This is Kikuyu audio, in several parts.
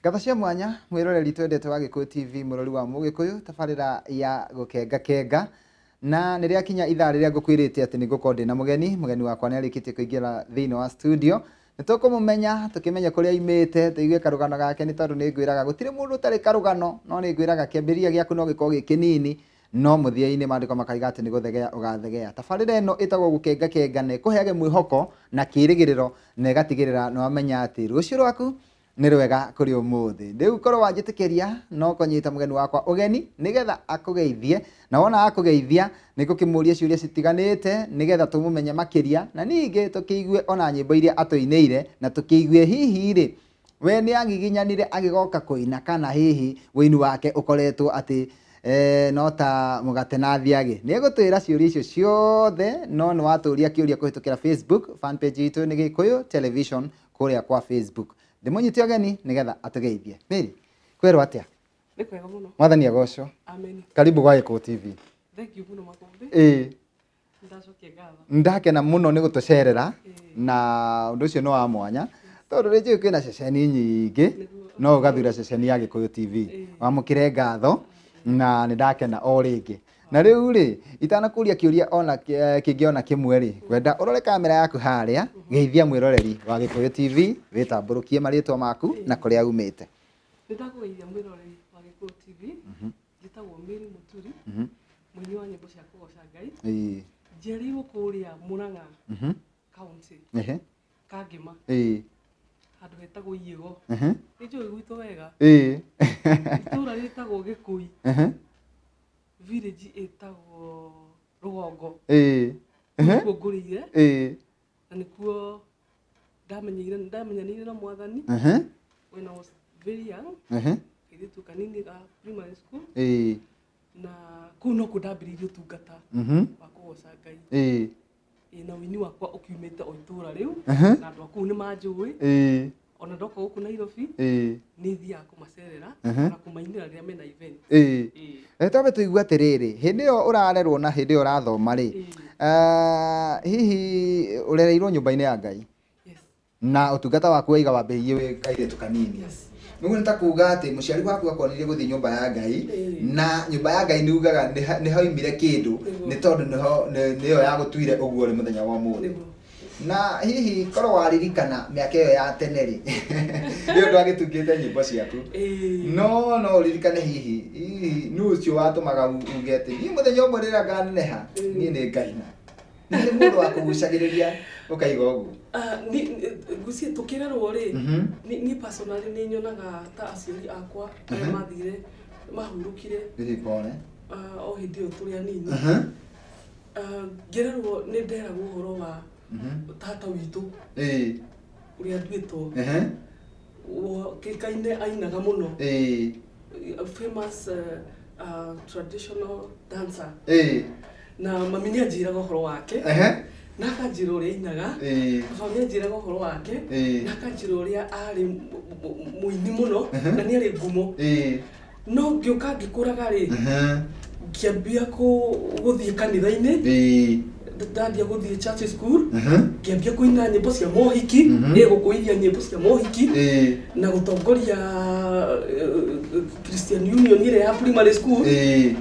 Ngatho cia mwanya mwĩroreri twendete wa Gĩkũyũ TV, mũrori wa Mũgĩkũyũ, tabarĩra ya gũkenga kenga. Na nĩ rĩakinya ithaa rĩrĩa ngũkwĩrĩte atĩ nĩ ngũkorwo ndĩna mũgeni. Mũgeni wakwa nĩ arĩkĩtie kũingĩra thĩinĩ wa studio. Nĩ tũkũmũmenya, tũkĩmenye kũrĩa aimĩte, tũigue karũgano gake, nĩ tondũ nĩ ngwĩraga gũtirĩ mũndũ ũtarĩ karũgano, no nĩ ngwĩraga kĩambĩrĩria gĩaku no gĩkorwo gĩ kĩnini, no mũthia-inĩ maandĩko makaiga atĩ nĩ gũthegea ũgathegea. Tabarĩra ĩno ĩtagwo gũkenga kenga na ĩkũheage mwĩhoko na kĩrĩgĩrĩro na ĩgatigĩrĩra nĩ wamenya atĩ rũciũ rwaku nĩ rwega kũrĩ ũmũthĩ. Rĩu korwo wanjĩtĩkĩria no kũnyita mũgeni wakwa ũgeni nĩgetha akũgeithie, na wona akũgeithia nĩ ngũkĩmũria ciũria citiganĩte nĩgetha tũmũmenye makĩria, na ningĩ tũkĩigue ona nyĩmbo iria atũinĩire, na tũkĩigue hihi rĩ we nĩ agiginyanire agĩgoka kũina, kana hihi ũini wake ũkoretwo atĩ no ta mũgate na thiagĩ. Nĩ egũtwĩra ciũria icio ciothe, no nĩ watũria kĩũria kũhĩtũkĩra Facebook fan page itũ nĩ Gĩkũyũ Television kũrĩa kwa Facebook. Ndĩmũnyite ũgeni nĩgetha atũgeithie. Mary, kwĩrwo atĩa? Nĩ kwega mũno. Mwathani agocwo. Amen. Karibu gwa Gĩkũyũ TV. Thank you mũno Makũmbĩ. Ndacokia ngatho. Ndakena mũno nĩ gũtũcerera, na ũndũ ũcio nĩ wa mwanya tondũ nĩ njũĩ kwĩna ceceni nyingĩ, no ũgathura ceceni ya Gĩkũyũ TV. Wamũkĩre ngatho na nĩ ndakena o rĩngĩ. Na rĩu rĩ, itanakũria kĩũria ona kĩngĩ ona kĩmwe rĩ, ngwenda ũrore kamera yaku harĩa, geithia mwĩroreri wa Gĩkũyũ TV, wĩtambũrũkie marĩtwa maku na kũrĩa umĩte. Nĩ ndakũgeithia mwĩroreri wa Gĩkũyũ TV. Njĩtagwo Mary Mũturi, mũini wa nyĩmbo cia kũgoca Ngai. Njiarĩirwo kũrĩa Murang'a County, Kangema, handũ hetagwo Iĩgo. Nĩ njũĩ gwitũ wega. Itũũra rĩtagwo Gĩkũi, village ĩtagwo Rũgongo. Nĩkuo ngũrĩire na nĩkuo ndamenyeire, ndamenyanĩire na Mwathani when I was very young, kairĩtu kanini ga primary school, na kũu nokuo ndambĩrĩirie ũtungata wa kũgoca Ngai. Na ũini wakwa ũkiumĩte o itũũra rĩu, na andũ a kũu nĩ manjũĩ. Ona ndoka gũkũ Nairobi, nĩ thiaga kũmacerera na kũmainĩra rĩrĩa mena event. Twambe tũigue atĩrĩrĩ, hĩndĩ ĩyo ũrarerwo na hĩndĩ ĩyo ũrathoma rĩ, hihi ũrereirwo nyũmba-inĩ ya Ngai? Yes. Na ũtungata waku waiga wambĩrĩirie wĩ kairĩtu kanini. Yes. Nĩguo nĩ ta kuga atĩ mũciari waku akwonirie gũthiĩ nyũmba ya Ngai, na nyũmba ya Ngai nĩ ugaga nĩ haumire kĩndũ, nĩ tondũ nĩyo yagũtuire ũguo ũrĩ mũthenya wa ũmũthĩ. Na hihi korwo waririkana mĩaka ĩyo ya tene rĩ, nĩ ũndũ agĩtungĩte nyĩmbo ciaku. No ũririkane hihi, hihi nĩ ũcio watũmaga uge atĩ niĩ mũthenya ũmwe rĩrĩa nganeneha, niĩ nĩ ngaina. Nĩ mũndũ wa kũgucagĩrĩria ũkaiga ũguo. Ngwĩciria tũkĩrerwo rĩ, niĩ personally nĩ nyonaga ta aciari akwa arĩa mathire mahurũkire, Hihi pole. O hĩndĩ ĩyo tũrĩ anini. Ngĩrerwo nĩ nderagwo ũhoro wa tata witũ ũrĩa nduĩtwo. Kĩkaine ainaga mũno. Famous traditional dancer. Na mami nĩ anjĩraga ũhoro wake. Na akanjĩra ũrĩa ainaga. Baba nĩ anjĩraga ũhoro wake. Na akanjĩra ũrĩa arĩ mũini mũno, na nĩ arĩ ngumo. No ngĩũka ngĩkũraga rĩ, ngĩambia gũthiĩ kanitha-inĩ. Ndathiĩ gũthiĩ church school, ngĩambia kũina nyĩmbo cia mohiki, gũkũithia nyĩmbo cia mohiki, na gũtongoria Christian Union ĩrĩa ya primary school,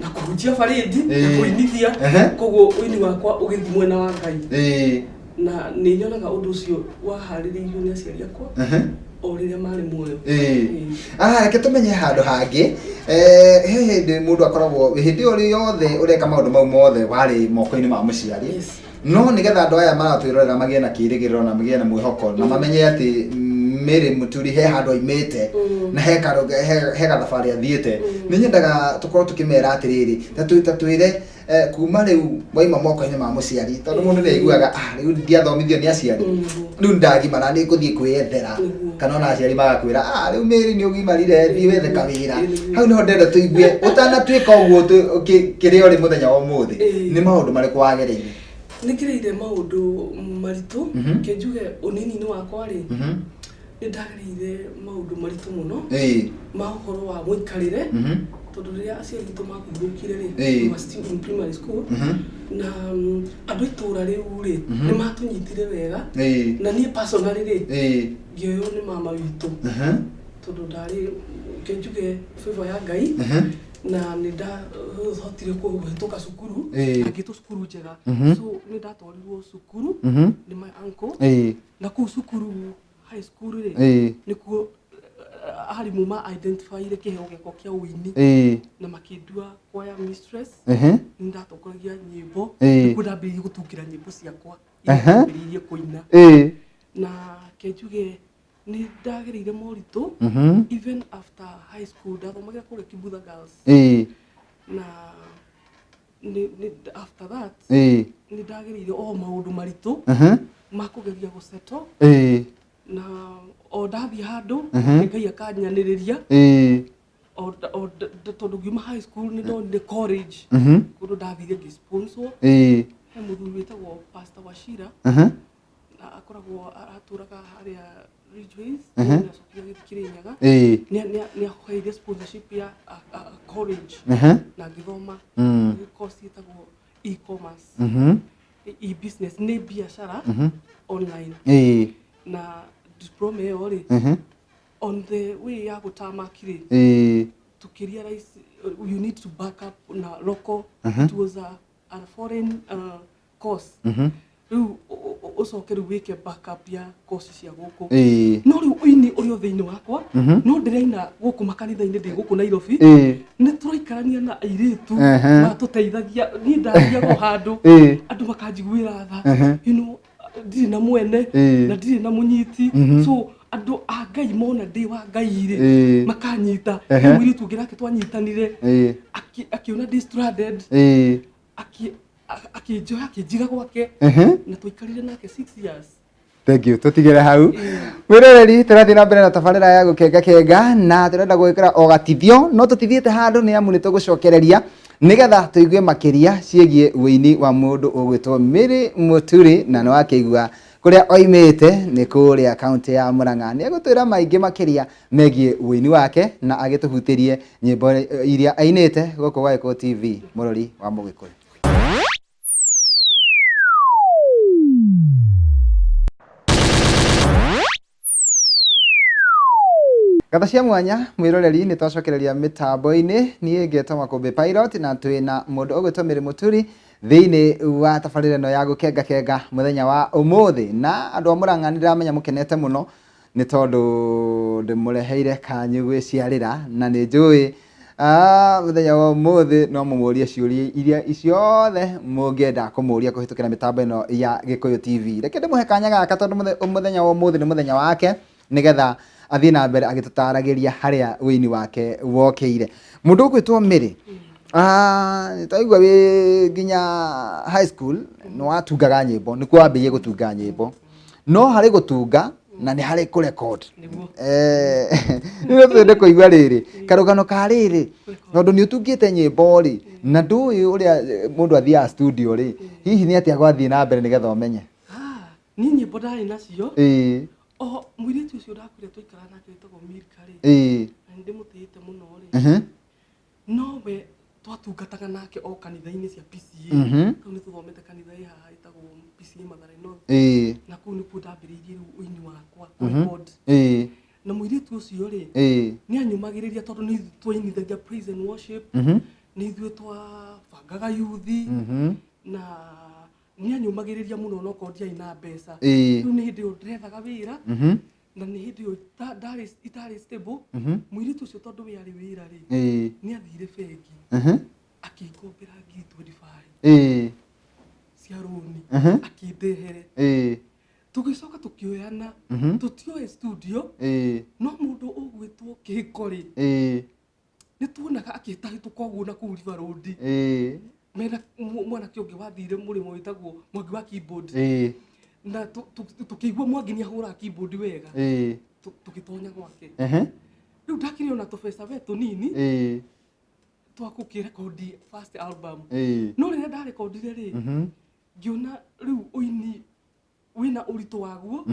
na kũhunjia barĩndi, na kũinithia. Koguo ũini wakwa ũgĩthiĩ mwena wa Ngai. Na nĩ nyonaga ũndũ ũcio waharĩrĩirio nĩ aciari akwa o rĩrĩa marĩ muoyo. Reke tũmenye handũ hangĩ. He hĩndĩ mũndũ akoragwo hĩndĩ ĩyo yothe ũreka maũndũ mau mothe warĩ moko-inĩ ma mũciari. No nĩgetha andũ aya maratwĩrorera magĩe na kĩĩrĩgĩrĩro na magĩe na mwĩhoko na mamenye atĩ Mary Mũturi he handũ aimĩte na he gathabarĩ athiĩte, nĩ nyendaga tũkorwo tũkĩmera atĩrĩrĩ, ta twĩre kuma rĩu waima moko-inĩ ma mũciari, tondũ mũndũ nĩ aiguaga, rĩu ndiathomithio nĩ aciari, rĩu ndagimara nĩ ngũthiĩ kwĩyethera, kana ona aciari magakwĩra, rĩu Mary nĩ ũgimarire, thiĩ wethe kawĩra. Hau nĩho ndĩrenda tũigue ũtanatuĩka ũguo kĩrĩa ũrĩ mũthenya wa ũmũthĩ, nĩ maũndũ marĩkũ wagereire? Nĩ ngereire maũndũ maritũ. Ke njuge ũnini-inĩ wakwa rĩ, nĩ ndagereire maũndũ maritũ mũno ma ũhoro wa mũikarĩre, tondũ rĩrĩa aciari aitũ mahurũkire rĩ, we were still in primary school, na andũ a itũũra rĩu rĩ, nĩ matũnyitire wega. Na niĩ personally rĩ, ngĩoywo nĩ mama witũ. Tondũ ndarĩ njuge favor ya Ngai na nĩ ndahotire kũhĩtũka cukuru na ngĩtwo cukuru njega. So nĩ ndatwarirwo cukuru nĩ my uncle na kũu cukuru high school rĩ nĩkuo arimũ ma identifyire kĩheo gĩakwa kĩa ũini na makĩndua choir mistress. Nĩ ndatongoragia nyĩmbo, nĩkuo ndambĩrĩirie gũtungĩra nyĩmbo ciakwa iria ndambĩrĩirie kũina. Na kenjuge nĩ ndagereire moritũ even after high school. Ndathomagĩra kũrĩa Kibutha Girls na nĩ after that nĩ ndagereire o maũndũ maritũ ma kũgeria gũsettle na o ndathiĩ handũ Ngai akanyanĩrĩria o tondũ ngiuma high school nĩ ndonire college kũndũ ndathire ngĩ-sponsor. He mũthuri wĩtagwo Pastor Wachira na akoragwo atũraga harĩa Ridgeways, nĩ acokire agĩthiĩ Kirinyaga. Nĩ aheire sponsorship ya a college na ngĩthoma course ĩtagwo e-commerce, e-business, nĩ biacara online na diploma ĩyo rĩ on the way ya gũtamaki rĩ tukirealize you need to back up na local. It was a foreign course. Rĩu ũcoke rĩu wĩke backup ya course cia gũkũ no rĩu ũini ũrĩ o thĩinĩ wakwa no ndĩraina gũkũ makanitha-inĩ ndĩ gũkũ Nairobi. Nĩ tũraikarania na airĩtu matũteithagia. Niĩ ndathiaga o handũ andũ makanjiguĩra tha, ndirĩ na mwene na ndirĩ na mũnyiti, so andũ a Ngai mona ndĩ wa Ngai rĩ makanyita. He mũirĩtu ũngĩ nake twanyitanire akĩona ndĩ stranded, akĩnjoya akĩnjiga gwake na twaikarire nake 6 years. Thank you. Tutigire hau. Mwiroreri, tũrathiĩ na mbere na tabarĩra ya gũkenga kenga na tũrenda gwĩkĩra o gatithio no tũtithiĩte handũ nĩ amu nĩ tũgũcokereria nĩgetha tũigue makĩria ciĩgiĩ ũini wa mũndũ ũgwĩtwo Mary Mũturi na nĩ wakĩigua kũrĩa oimĩte nĩ kũrĩa kaunti ya Murang'a. Nĩ egũtwĩra maingĩ makĩria megiĩ ũini wake na agĩtũhutĩrie nyĩmbo iria ainĩte gũkũ gwa Gĩkũyũ TV, mũrori wa Mũgĩkũyũ. Ngatho cia mwanya mwĩroreri, nĩ twacokereria mĩtambo-inĩ. Niĩ ngetwo Makũmbĩ Pilot na twĩna mũndũ ũgwĩtwo Mary Mũturi thĩinĩ wa tabarĩra ĩno ya gũkenga kenga mũthenya wa ũmũthĩ. Na andũ a Mũrang'a, nĩ ndĩramenya mũkenete mũno nĩ tondũ ndĩmũreheire kanyu gwĩciarĩra na nĩ njũĩ mũthenya wa ũmũthĩ no mũmũrie ciũria iria ciothe mũngĩenda kũmũria kũhĩtũkĩra mĩtambo ĩno ya Gĩkũyũ TV. Reke ndĩmũhe kanya gaka tondũ mũthenya wa ũmũthĩ nĩ mũthenya wake nĩgetha athiĩ na mbere agĩtũtaragĩria harĩa ũini wake wokĩire. Mũndũ ũgwĩtwo Mary, taigua wĩ nginya high school nĩ watungaga nyĩmbo, nĩkuo wambĩrĩirie gũtunga nyĩmbo, no harĩ gũtunga na nĩ harĩ kũrecord. Nĩguo. Nĩ twende kũigua rĩrĩ karũgano ka rĩrĩ tondũ nĩ ũtungĩte nyĩmbo rĩ na ndũĩ ũrĩa mũndũ athiaga studio rĩ, hihi nĩ atĩa gwathiĩ na mbere nĩgetha ũmenye? Ah, niĩ nyĩmbo ndarĩ nacio o mũirĩtu ũcio ndakwĩra twaikara nake wĩtagwo Milka rĩ na nĩ ndĩmũtĩĩte mũno rĩ, nowe twatungataga nake o kanitha-inĩ cia PCA. Kau nĩ tũthomete kanitha ĩ haha ĩtagwo PCA Mathare North na kũu nĩkuo ndambĩrĩirie rĩu ũini wakwa kũrecord. Na mũirĩtu ũcio rĩ nĩ anyũmagĩrĩria tondũ nĩ ithuĩ twainithagia praise and worship, nĩ ithuĩ twabangaga yuthi na nĩ anyũmagĩrĩria mũno onokorwo ndiarĩ na mbeca. Rĩu nĩ hĩndĩ ĩyo ndĩrethaga wĩra na nĩ hĩndĩ ĩyo ndarĩ itarĩ stable. Mũirĩtu ũcio tondũ we arĩ wĩra rĩ nĩ athire bengi akĩngombera ngiri 25 cia rũni akĩndehere. Tũgĩcoka tũkĩoyana tũtioĩ studio no mũndũ ũgwĩtwo kĩhiko rĩ nĩ tuonaga akĩhĩtahĩtũka ũguo na kũu River Road mena mwanake ũngĩ wathire mũrĩmo wĩtagwo Mwangi wa keyboard na tũkĩigua Mwangi nĩ ahũraga keyboard wega. Tũgĩtonya gwake. Rĩu ndakĩrĩ ona tũbeca we tũnini twa gũkĩrekondi first album no rĩrĩa ndarekondire rĩ ngĩona rĩu ũini wĩna ũritũ waguo,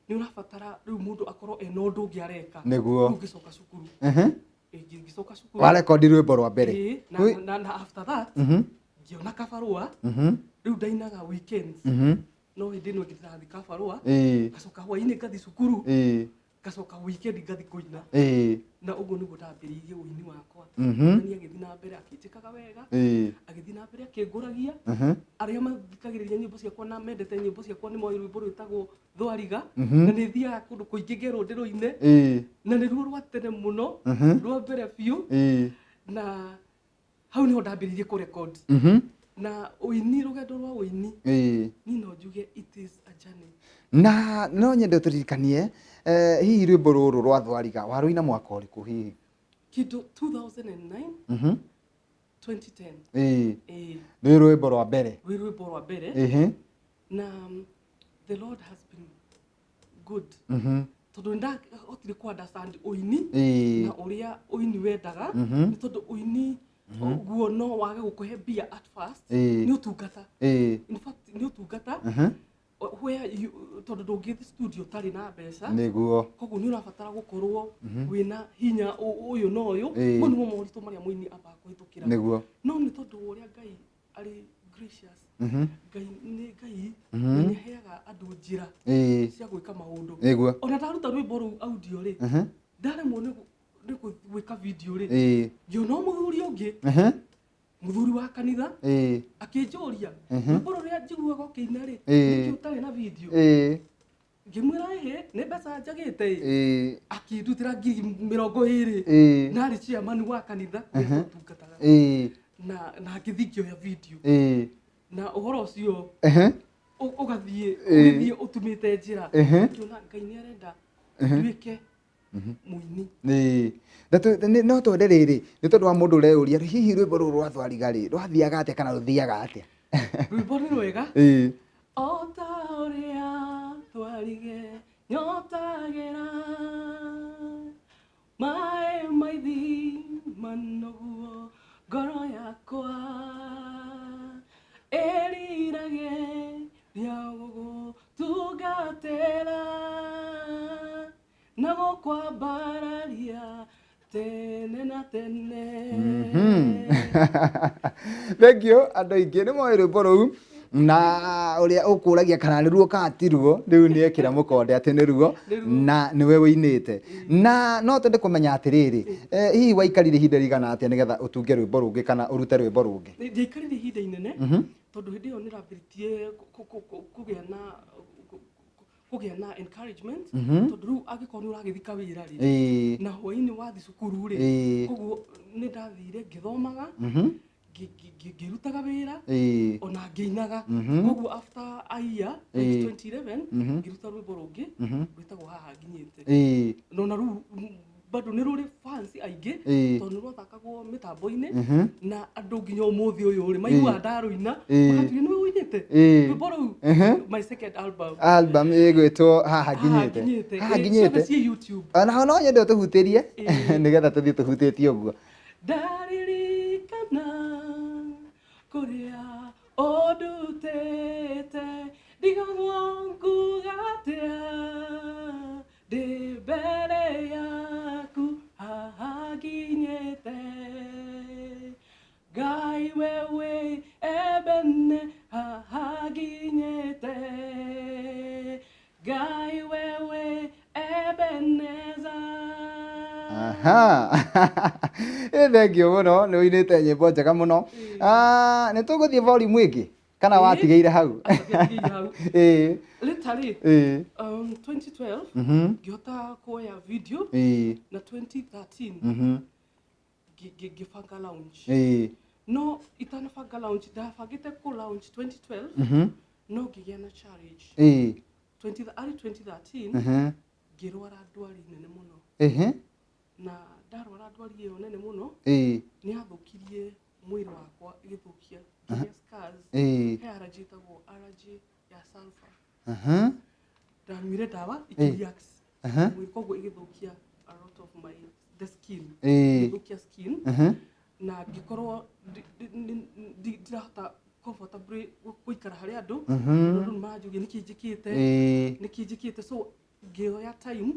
nĩ ũrabatara rĩu mũndũ akorwo ena ũndũ ũngĩ areka. Rĩu ngĩcoka cukuru. Ngĩcoka cukuru. Warekondi rwĩmbo rwa mbere? Ĩĩ, na after that ngĩona kabarũa. Rĩu ndainaga weekends no hĩndĩ ĩno ĩngĩ ndĩrathiĩ kabarũa, ngacoka hwainĩ ngathi cukuru. Ngacoka weekend ngathi kũina. Na ũguo nĩguo ndambĩrĩirie ũini wakwa. Nĩ agĩthiĩ na mbere akĩnjĩkaga wega, agĩthiĩ na mbere akĩngũragia. Arĩa mathikagĩrĩria nyĩmbo ciakwa na mendete nyĩmbo ciakwa nĩ moĩ rwĩmbo rwĩtagwo Thwariga. Na nĩ thiaga kũndũ kũingĩ ngerwo ndĩrũine. Na nĩ ruo rwa tene mũno, rwa mbere biũ. Na hau niho ndambĩrĩirie kũ record. Na ũini, rũgendo rwa ũini, niĩ no njuge it is a journey. Na no nyende ũtũririkanie, hihi rwĩmbo rũrũ rwa Thwariga warũina mwaka ũrĩkũ hihi? Kĩndũ 2009, 2010. Ĩĩ. Nĩ rwĩmbo rwa mbere. Rwĩ rwĩmbo rwa mbere. Na the Lord has been good, tondũ nĩndahotire kũ understand ũini na ũrĩa ũini wendaga, nĩ tondũ ũini guo no wage gũkũhe mbia at first. Nĩ ũtungata. In fact, nĩ ũtungata where you, tondũ ndũngĩthiĩ studio ũtarĩ na mbeca. Koguo nĩ ũrabatara gũkorwo wĩna hinya ũyũ na ũyũ. Mau nĩmo moritũ marĩa mũini ambaga kũhĩtũkĩra. No nĩ tondũ wa ũrĩa Ngai arĩ gracious. Ngai nĩ Ngai, na nĩ aheaga andũ njĩra cia gwĩka maũndũ. Ona ndaruta rwĩmbo rũu audio rĩ, ndaremwo nĩ gwĩka video rĩ, ngĩona o mũthuri ũngĩ, mũthuri wa kanitha, akĩnjũria, "Rwĩmbo rũrĩa njiguaga ũkĩina rĩ, nĩkĩ ũtarĩ na video?" Ngĩmwĩra, "Ĩhĩ, nĩ mbeca njagĩte ĩ." Akĩndutĩra 20,000. Narĩ chairman wa kanitha kũrĩa tũtungataga. Na ngĩthiĩ ngĩoya video. Na ũhoro ũcio ũgathiĩ ũgĩthiĩ ũtumĩte njĩra. Ngĩona Ngai nĩ arenda nduĩke mũini. No twende rĩrĩ, nĩ tondũ wa mũndũ ũreyũria, hihi rwĩmbo rũrũ rwa Thwariga rĩ, rwathiaga atĩa kana rũthiaga atĩa? Rwĩmbo nĩ rwega. O ta ũrĩa twarige nyotagĩra maĩ maithima, noguo ngoro yakwa ĩriragĩria gũgũtungatĩra na gũkwambararia tene na tene. Thank you. Andũ aingĩ nĩ moĩ rwĩmbo rũu, na ũrĩa ũkũragia kana nĩ ruo kana ti ruo, rĩu nĩ ekĩra mũkonde atĩ nĩ ruo. Nĩ ruo. Na nĩwe ũinĩte. Na no twende kũmenya atĩrĩrĩ, hihi waikarire ihinda rĩigana atĩa nĩgetha ũtunge rwĩmbo rũngĩ kana ũrute rwĩmbo rũngĩ? Ndiaikarire ihinda inene, tondũ hĩndĩ ĩyo nĩrambĩrĩtie kũgĩa na encouragement, tondũ rĩu angĩkorwo nĩ ũragĩthika wĩra rĩ, na hwaĩ-inĩ wathi cukuru rĩ, koguo nĩ ndathire ngĩthomaga, ngĩrutaga wĩra, ona ngĩinaga. Koguo after a year, 2011, ngĩruta rwĩmbo rũngĩ rwĩtagwo Haha Nginyĩte. No na rĩu bado nĩ rũrĩ fans aingĩ, tondũ nĩ rwathakagwo mĩtambo-inĩ, na andũ nginya ũmũthĩ ũyũ rĩ, maiguaga ndarũina, makaturia, "Nĩwe ũinĩte rwĩmbo rũu?" My second album. Album ĩgwĩtwo Haha Haha Nginyĩte. Nginyĩte. Haha Ciothe Nginyĩte. ciĩ YouTube. Ona no nyende ũtũhutĩrie nĩgetha tũthiĩ tũhutĩtie ũguo. Ndaririkana kũrĩa ũndutĩte, ndigagwo nguga atĩa ndĩ mbere yaku. Haha nginyĩte, Ngai wewe ebene, haha nginyĩte, Ngai wewe Ebeneza. Aha. Thank you mũno, nĩ ũinĩte nyĩmbo njega mũno. Ah, nĩ tũgũthiĩ volume ĩngĩ kana watigĩire hau? Atigĩire hau. Later rĩ, 2012 ngĩhota kuoya video, na 2013 ngĩbanga launch. No itanabanga launch, ndabangĩte kũ launch 2012, no ngĩgĩa na challenge. 20, early 2013, ngĩrwara ndwari nene mũno. Na ndarwara ndwari ĩyo nene mũno, nĩ yathũkirie mwĩrĩ wakwa, ĩgĩthũkia, ngĩgĩa scars. He allergy ĩtagwo allergy ya sulfur. Ndanyuire ndawa ikĩreact mwĩrĩ, koguo ĩgĩthũkia a lot of my the skin. Ĩgĩthũkia skin, na ngĩkorwo ndirahota comfortably gũikara harĩ andũ, tondũ andũ nĩ maranjũria nĩkĩ njĩkĩte, nĩkĩ njĩkĩte. So ngĩoya time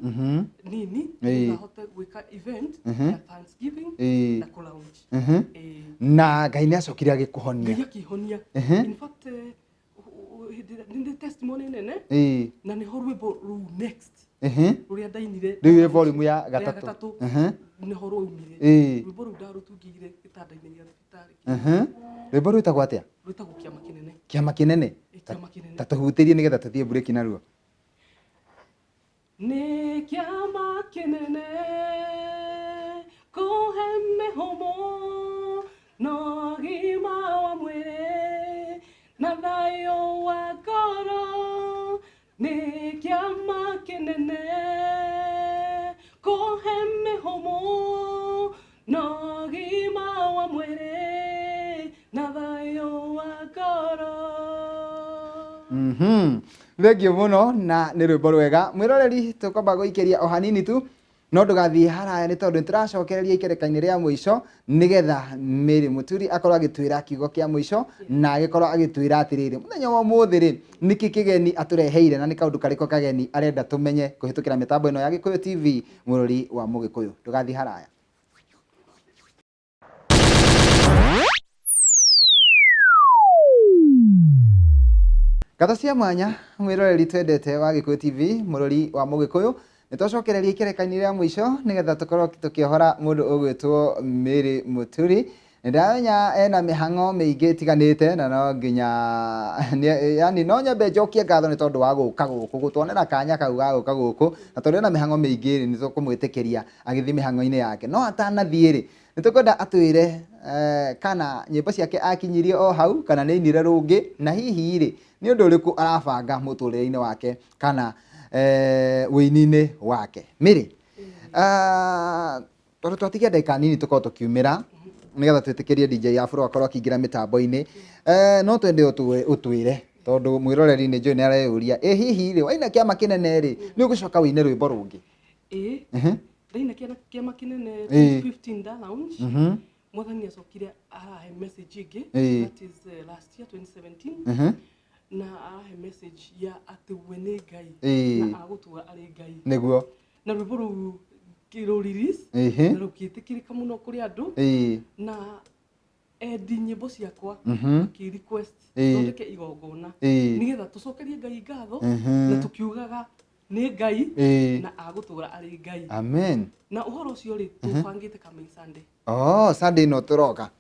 nini nĩgetha hote gwĩka event ya Thanksgiving na kũ launch. Na Ngai nĩ acokire agĩkũhonia? Ngai akĩhonia. In fact, Nĩ testimony nene na nĩho rwĩmbo rũu next rũrĩa ndainire rĩu volume ya gatatũ nĩho rwaumire. Rwĩmbo rũu ndarũtungĩire gĩtanda-inĩ gĩa thibitarĩ. Rwĩmbo rwĩtagwo atĩa? Rwĩtagwo Kĩama Kĩnene. Kĩama Kĩnene? Kĩama Kĩnene. Ta tũhutĩrie nĩgetha tũthiĩ break naruo. Nĩ kĩama kĩnene kũhe mĩhũmũ na ũgima wa mwĩrĩ na thayũ wa ngoro. Nĩ kĩama kĩnene kũhe mĩhũmũ na ũgima wa mwĩrĩ na thayũ wa ngoro. Thengiũ mũno na nĩ rwĩmbo rwega. Mwĩroreri tũkwamba gũikĩria o hanini tu no ndũgathiĩ haraya nĩ tondũ nĩtũracokereria ikereka-inĩ rĩa mũico nĩgetha Mary Mũturi akorwo agĩtwĩra kiugo kĩa mũico na agĩkorwo agĩtwĩra atĩrĩrĩ mũthenya wa ũmũthĩ rĩ nĩkĩ kĩgeni atũreheire na nĩ kaũndũ karĩkũ kageni arenda tũmenye kũhĩtũkĩra mĩtambo ĩno ya Gĩkũyũ TV mũrori wa Mũgĩkũyũ. Ndũgathiĩ haraya. Ngatho cia mwanya mwĩroreri twendete wa Gĩkũyũ TV mũrori wa Mũgĩkũyũ nĩtwacokereria ikereka-inĩ rĩa mũico nĩgetha tũkorwo tũkĩohora mũndũ ũgwĩtwo Mary Mũturi. Nĩndamenya ena mĩhang'o mĩingĩ ĩtiganĩte na no nginya yani no nyambe njokie ngatho nĩ tondũ wa gũka gũkũ gũtuonera kanya kau ga gũka gũkũ na tondũ ena mĩhang'o mĩingĩ rĩ nĩtũkũmwĩtĩkĩria agĩthiĩ mĩhang'o-inĩ yake no atanathiĩ rĩ nĩtũkwenda atwĩre kana nyĩmbo ciake akinyirie o hau kana nĩ ainire rũngĩ na hihi rĩ nĩ ũndũ ũrĩkũ arabanga mũtũrĩre-inĩ wake kana wĩini-inĩ wake. Mary, tondũ twatigia ndagĩka nini tũkorwo tũkiumĩra nĩgetha twĩtĩkĩrie DJ Afro akorwo akĩingĩra mĩtambo-inĩ no twende ũtwĩre tondũ mwĩroreri nĩ njũĩ nĩ areyũria ĩ hihi rĩ waina Kĩama Kĩnene rĩ nĩ ũgũcoka wĩine rwĩmbo rũngĩ? Ĩĩ ndaina Kĩama Kĩnene 2015 da lounge mwathani acokire arahe message ĩngĩ that is last year 2017 na arahe message ya atĩ we nĩ Ngai na agũtũra arĩ Ngai nĩguo na rwĩmbo rũu rũ release na rũkĩtĩkĩrĩka mũno kũrĩ andũ na endi nyĩmbo ciakwa makĩ request thondeke igongona nĩgetha tũcokerie Ngai ngatho na tũkiugaga nĩ Ngai na agũtũra arĩ Ngai. Amen. Na ũhoro ũcio rĩ tũbangĩte coming Sunday. Oh, Sunday no tũroka.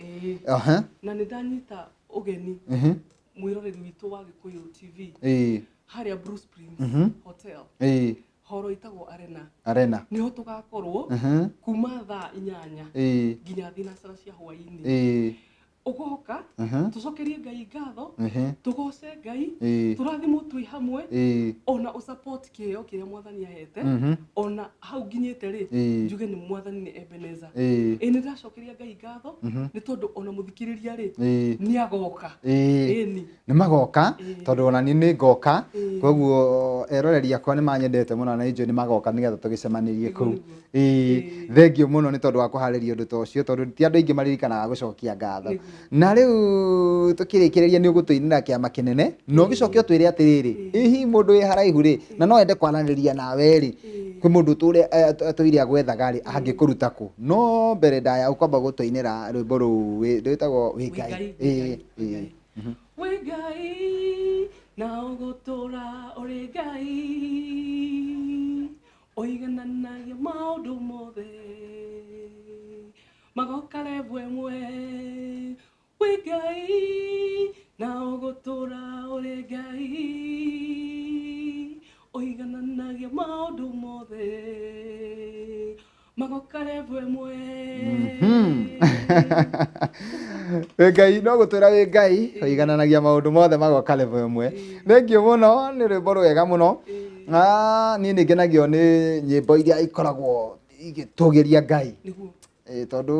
Na nĩ ndanyita ũgeni mwĩroreri witũ wa Gĩkũyũ TV harĩa Blue Springs Hotel horo ĩtagwo Arena. Arena niho tũgakorwo kuma thaa 8 nginya thinacara cia hwaĩ-inĩ. Ũgoka tũcokerie Ngai ngatho tũgoce Ngai tũrathimwo twĩ hamwe ona ũsupport kĩheo kĩrĩa mwathani ahete ona hau nginyĩte rĩ njuge nĩ mwathani nĩ Ebenezer. Ĩ nĩ ndacokeria Ngai ngatho nĩ tondũ ona mũthikĩrĩria rĩ nĩ agoka. Ĩni nĩ magoka tondũ ona niĩ nĩ ngoka koguo eroreri akwa nĩ manyendete mũno na njũĩ nĩ magoka nĩgetha tũgĩcemanĩrie kũu. Thengiũ mũno nĩ tondũ wa kũharĩria ũndũ ta ũcio tondũ ti andũ aingĩ maririkanaga gũcokia ngatho. Na rĩu tũkĩrĩkĩrĩria nĩ ũgũtũinĩra Kĩama Kĩnene na ũgĩcoke ũtwĩre atĩrĩrĩ ĩ hihi mũndũ wĩ haraihu rĩ na no ende kwaranĩria nawe rĩ kwĩ mũndũ atũire agwethaga rĩ angĩkũruta kũ no mbere ndaya ũkwamba gũtũinĩra rwĩmbo rũu rwĩtagwo Wĩ Ngai. Wĩ Ngai na ũgũtũra ũrĩ Ngai ũigananagia maũndũ mothe magoka level ĩmwe. Wĩ Ngai na ũgũtũra ũrĩ Ngai ũigananagia maũndũ mothe magoka level ĩmwe. Wĩ Ngai no gũtũra wĩ Ngai ũigananagia maũndũ mothe magoka level ĩmwe. Thengiũ mũno nĩ rwĩmbo rwega mũno. Niĩ nĩ ngenagio nĩ nyĩmbo iria ikoragwo igĩtũgĩria Ngai. Tondũ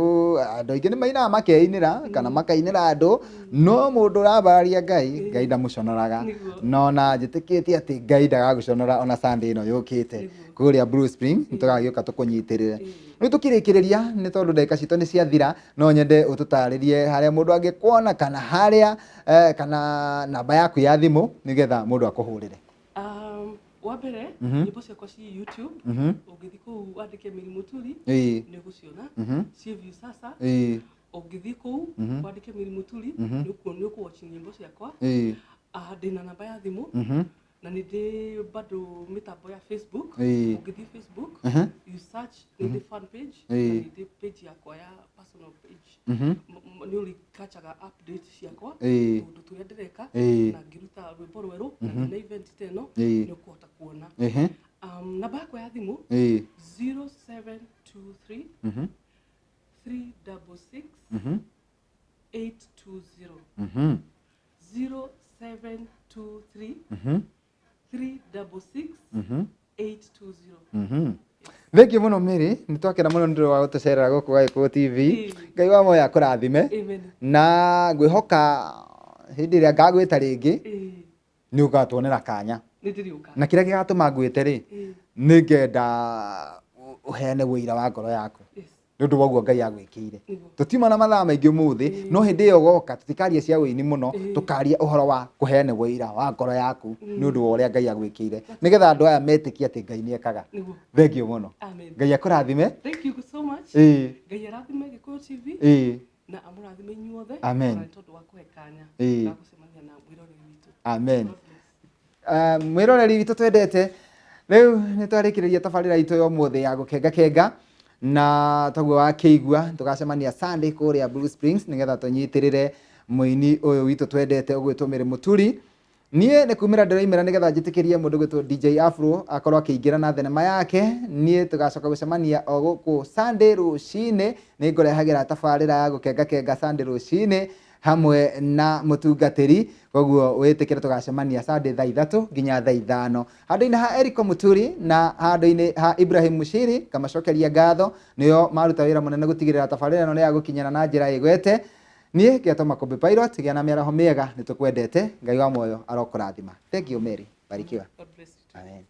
andũ aingĩ nĩ mainaga makeinĩra kana makainĩra andũ no mũndũ ũrambararia Ngai Ngai ndamũconoraga no na njĩtĩkĩtie atĩ Ngai ndagagũconora ona Sunday ĩno yũkĩte kũrĩa Blue Spring nĩtũgagĩũka tũkũnyitĩrĩre. Rĩu tũkĩrĩkĩrĩria nĩ tondũ ndagĩka citũ nĩ ciathira no nyende ũtũtarĩrie harĩa mũndũ angĩkuona kana harĩa kana namba yaku ya thimũ nĩgetha mũndũ akũhũrĩre. Wa mbere nyĩmbo ciakwa ci YouTube ũngĩthiĩ kũu wandĩke Mary Mũturi nĩ ũgũciona ciĩ Viusasa. Ũngĩthiĩ kũu wandĩke Mary Mũturi nĩ ũkũwatch nyĩmbo ciakwa. Ndĩna namba ya thimũ na nĩ ndĩ bado mĩtambo ya Facebook. Ũngĩthiĩ Facebook, you search, nĩ ndĩ fan page na nĩ ndĩ page yakwa ya personal page. Nĩ ũrĩkachaga update ciakwa, tũndũ tũrĩa ndĩreka, na ngĩruta rwĩmbo rwerũ na ndĩna event ta ĩno, nĩ ũkũhota kuona. Namba yakwa ya thimũ 0723 366 820. 0723 366 820. Thank you muno Mary, nĩ twakena mũno nĩ ũndũ wa gũtũcerera gũkũ Gagĩkũyũ TV. Ngai wa muoyo akũrathime. Na ngwĩhoka hĩndĩ ĩrĩa ngagwĩta rĩngĩ nĩ ũgatuonera kanya. Na kĩrĩa gĩgatũma ngwĩte rĩ, nĩ ngenda ũheane ũira wa ngoro yaku. Nĩ ũndũ wa ũguo Ngai agwĩkĩire. Tũtiuma na mathaa maingĩ ũmũthĩ, no hĩndĩ ĩyo ũgoka tũtikaria cia ũini mũno, tũkaria ũhoro wa kũheana ũira wa ngoro yaku nĩ ũndũ wa ũrĩa Ngai agwĩkĩire, nĩgetha andũ aya metĩkie atĩ Ngai nĩ ekaga. Thank you mũno. Ngai akũrathime. Thank you so much. Ngai arathime Gĩkũyũ TV. Na amũrathime inyuothe. Amen. Tondũ wa kũhe kanya ga gũcemania na mwĩroreri witũ. Amen. Mwĩroreri witũ twendete, rĩu nĩ twarĩkĩrĩria tabarĩra itũ ya ũmũthĩ ya gũkenga kenga, na toguo wakĩigua tũgacemania Sunday kũrĩa Blue Springs nĩgetha tũnyitĩrĩre mũini ũyũ witũ twendete ũgwĩtwo Mary Mũturi. Niĩ nĩ kumĩra ndĩroimĩra nĩgetha njĩtĩkĩrie mũndũ ũgwĩtwo DJ Afro akorwo akĩingĩra na thenema yake. Niĩ tũgacoka gũcemania o gũkũ Sunday rũcinĩ, nĩ ngũrehagĩra tabarĩra ya gũkenga kenga Sunday rũcinĩ hamwe na mũtungatĩri, koguo wĩtĩkĩre tũgacemania Sunday thaa 3 nginya thaa 5. Handũ-inĩ ha Eriko Muturi na handũ-inĩ ha Ibrahim Mushiri, ngamacokeria ngatho, nĩo maruta wĩra mũnene gũtigĩrĩra tabarĩra ĩno nĩ ya gũkinyana na njĩra ĩgwete. Niĩ ngetwo Makũmbĩ Pilot, gĩa na mĩaraho mĩega, nĩ tũkwendete. Ngai wa muoyo arokũrathima. Thank you Mary, barikiwa. God bless you too. Amen.